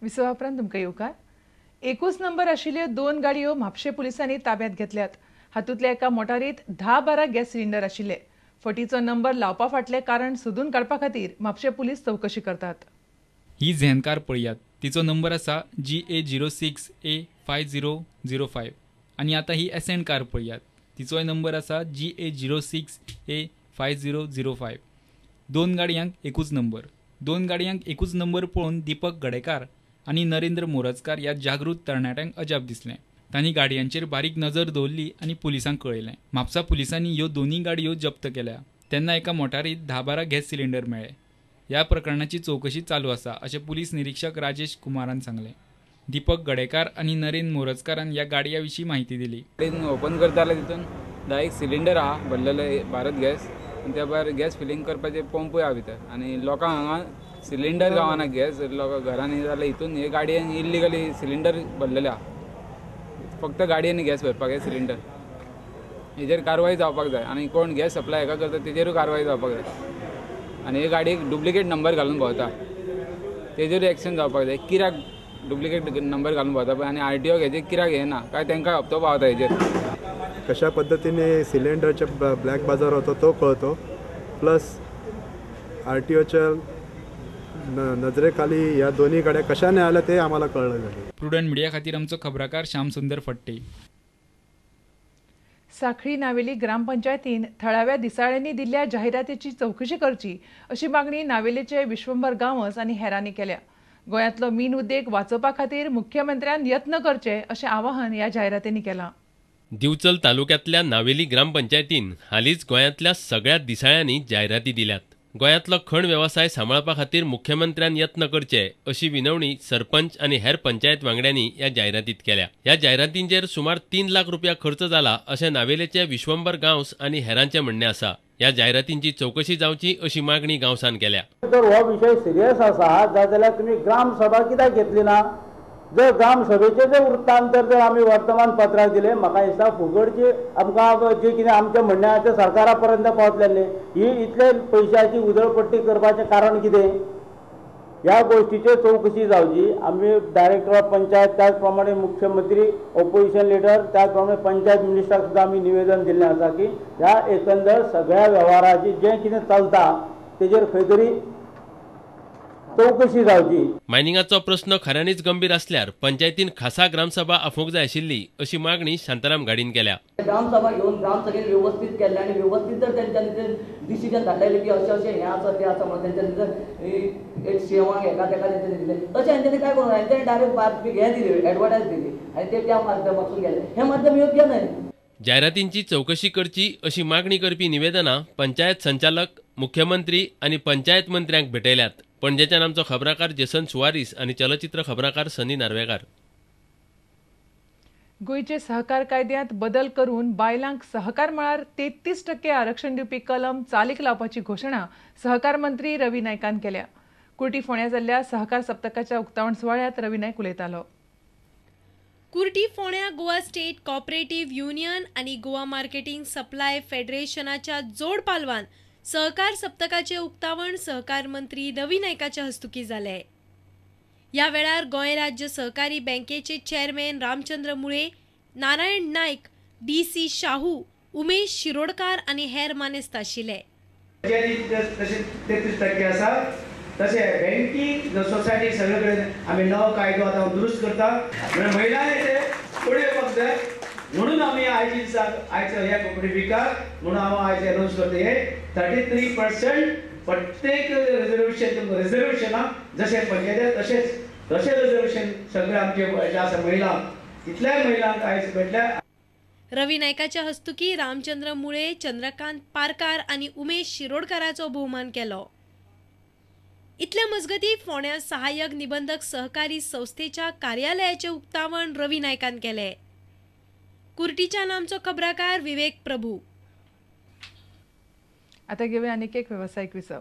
विसवा उपरांत तुमकां येवकार. एकूच नंबर आशिल्ल्यो दोन गाडयो म्हापशें पुलिसांनी ताब्यांत घेतल्यात. हातूंतल्या एका मोटारीत 10-12 गॅस सिलिंडर आशिल्ले. फटीचो नंबर लावपा फाटलें कारण सोदून काडपा खातीर म्हापशें पुलीस चवकशी करतात. ही झॅन कार पळयात, तिचो नंबर आसा GA 06 A 5005. आनी आतां ही एसेंट कार पळयात, तिचोय नंबर आसा GA 06 A 5005. दोन गाडयांक एकूच नंबर. दोन गाडयांक एकूच नंबर पळोवन दीपक गडेकार आनी नरेंद्र मोरजकार ह्या जागृत तरणाट्यांक अजाप दिसलें. तांणी गाडयांचेर बारीक नजर दवरली आनी पुलिसांक कळयलें. म्हापसा पुलिसांनी ह्यो दोनूय गाडयो जप्त केल्या. तेन्ना एका मोटारीत 10-12 गॅस सिलिंडर मेळ्ळे. ह्या प्रकरणाची चवकशी चालू आसा अशें पुलीस निरीक्षक राजेश कुमारान सांगलें. दीपक गडेकार आनी नरेंद्र मोरजकारान ह्या गाडया विशीं म्हायती दिली. ओपन करता जाल्यार तितून 10 सिलिंडर आहा भरलेले भारत गॅस, आनी त्या भायर गॅस फिलींग करपाचे पंपूय आहा भितर. आनी लोकांक हांगा सिलिंडर गावना, गॅस लोकां घरांनी जाल्यार हितून हे गाडयेन इल्लिगली सिलिंडर भरलेले आहा. फक्त गाडयेन गॅस भरपाक हे सिलिंडर, हेजेर कारवाय जावपाक जाय. आनी कोण गॅस सप्लाय हेका करता तेजेरूय कारवाय जावपाक जाय. आनी हे गाडयेक डुप्लिकेट नंबर घालून भोंवता तेजेरूय एक्शन जावपाक जाय. कित्याक डुप्लिकेट नंबर घालून भोंवता पळय, आनी आरटीओ हेजेर कित्याक येना काय तांकां हप्तो पावता हेजेर. कशा पद्धतीने सिलेंडरच्या ब्लॅक बाजार होतो तो कळतो, प्लस आरटीओच्या नजरेखाली ह्या दोन्ही गाड्या कशाने आल्या ते आम्हाला कळलं जाईल. प्रुडंट मीडिया खातीर आमचो खबराकार श्यामसुंदर फट्टे. साखळी नावेली ग्रामपंचायतीन थळाव्या दिसाळ्यांनी दिल्ल्या जाहिरातीची चवकशी करची अशी मागणी नावेलीचे विश्वंभर गांवस आनी हेरांनी केल्या. गोंयांतलो मीन उद्देग वाचोवपा खातीर मुख्यमंत्र्यान यत्न करचे अशें आवाहन ह्या जाहिरातींनी केलां. दिवचल तालुक्यांतल्या नावेली ग्रामपंचायतीन हालींच गोंयांतल्या सगळ्या दिसाळ्यांनी जायराती दिल्यात. गोंयांतलो खण वेवसाय सांबाळपा खातीर मुख्यमंत्र्यान यत्न करचे अशी विनवणी सरपंच आनी हेर पंचायत वांगड्यांनी ह्या जायरातींत केल्या. ह्या जायरातींचेर सुमार 3 लाख रुपया खर्च जाला अशें नावेलेचे विश्वंभर गांवस आनी हेरांचें म्हणणें आसा. ह्या जायरातींची चवकशी जावची अशी मागणी गांवसान केल्या. जर हो विशय सिरियस आसा जाल्यार तुमी ग्रामसभा कित्याक घेतली ना? जर ग्रामसभेचे जे वृत्तांतर जर आमी वर्तमानपत्राक दिले, म्हाका दिसता फुगडची आमकां जे कितें आमचें म्हणणें आसा तें सरकारा पर्यंत पावतलें. ही इतले पयशाची उदळपट्टी करपाचें कारण कितें? ह्या गोश्टीचेर चवकशी जावची. आमी डायरेक्टर ऑफ पंचायत, त्याच प्रमाणे मुख्यमंत्री, ओपोजिशन लिडर, त्याच प्रमाणे पंचायत मिनिस्टराक सुद्दां आमी निवेदन दिल्लें आसा की ह्या एकंदर सगळ्या वेव्हाराची जें कितें चलता तेजेर खंय तरी चवकशी जावची. मायनिंगाचो प्रस्न खऱ्यांनीच गंभीर असल्यार पंचायतीन खासा ग्रामसभा आफोवंक जाय आशिल्ली अशी मागणी शांताराम घाडीन केल्या. ग्रामसभा घेवन ग्रामसभेन व्यवस्थीत केल्ले आनी व्यवस्थीत जर तेंच्यांनी ते डिसिजन धाडलेले की अशें अशें हें आसा तें आसा म्हणून तेंच्यांनी एक सेवांक हेका तेका तेंच्यांनी दिलें, तशें हेंच्यांनी काय करूंक ना. हेंच्यांनी डायरेक्ट बातमी हें दिली, एडवर्टायज दिली आनी ते त्या माध्यमांतसून गेले. हें माध्यम योग्य न्हय. जायरातींची चवकशी करची अशी मागणी करपी निवेदनां पंचायत संचालक, मुख्यमंत्री आनी पंचायत मंत्र्यांक भेटयल्यात. पणजेच्यान आमचो खबराकार जेसन सुवारीस आनी चलचित्र खबराकार सनी नार्वेकार. गोंयचे सहकार कायद्यांत बदल करून बायलांक सहकार मळार 33% आरक्षण दिवपी कलम चालीक लावपाची घोशणा सहकार मंत्री रवी नायकान केल्या. कुर्टी फोंड्या जाल्ल्या सहकार सप्तकाच्या उक्तावण सुवाळ्यांत रवी नायक उलयतालो. कुर्टी फोंड्या गोवा स्टेट कॉपरेटिव्ह युनियन आनी गोवा मार्केटिंग सप्लाय फेडरेशनाच्या जोड पालवान सहकार सप्तकाचे उक्तावण सहकार मंत्री रवी नायकाच्या हस्तुकी जाले. ह्या वेळार गोंय राज्य सहकारी बँकेचे chairman Ramchandra Mule, Narayan Naik, D C Shahu, Umesh Shirodkar आनी हेर मानेस्त आशिल्ले. 33% आसा, तशें बँकिंग सोसायटी सगळे कडेन आमी नवो कायदो आतां दुरुस्त करता. महिलांनी ते फुडें येवपाक जाय म्हणून आमी आयज दिसाक आयज ह्या कॉपरेटिव्ह म्हणून हांव आयज अनावन्स करता हे 33% प्रत्येक रिजर्वेशन रिजर्वेशनाक जशें पंचायत तशेंच तशें रिजर्वेशन सगळे आमचे जे आसा महिला तितल्याय महिलांक आयज मेळटल्या. रवी नायकाच्या हस्तुकी रामचंद्र मुळे, चंद्रकांत पारकार आनी उमेश शिरोडकाराचो भोवमान केलो. इतल्या मजगती फोंड्या सहाय्यक निबंधक सहकारी संस्थेच्या कार्यालयाचे उक्तावण रवी नायकान केले. कुर्टीच्या आमचो खबराकार विवेक प्रभू. आता घेऊया आणखी एक व्यावसायिक विसव.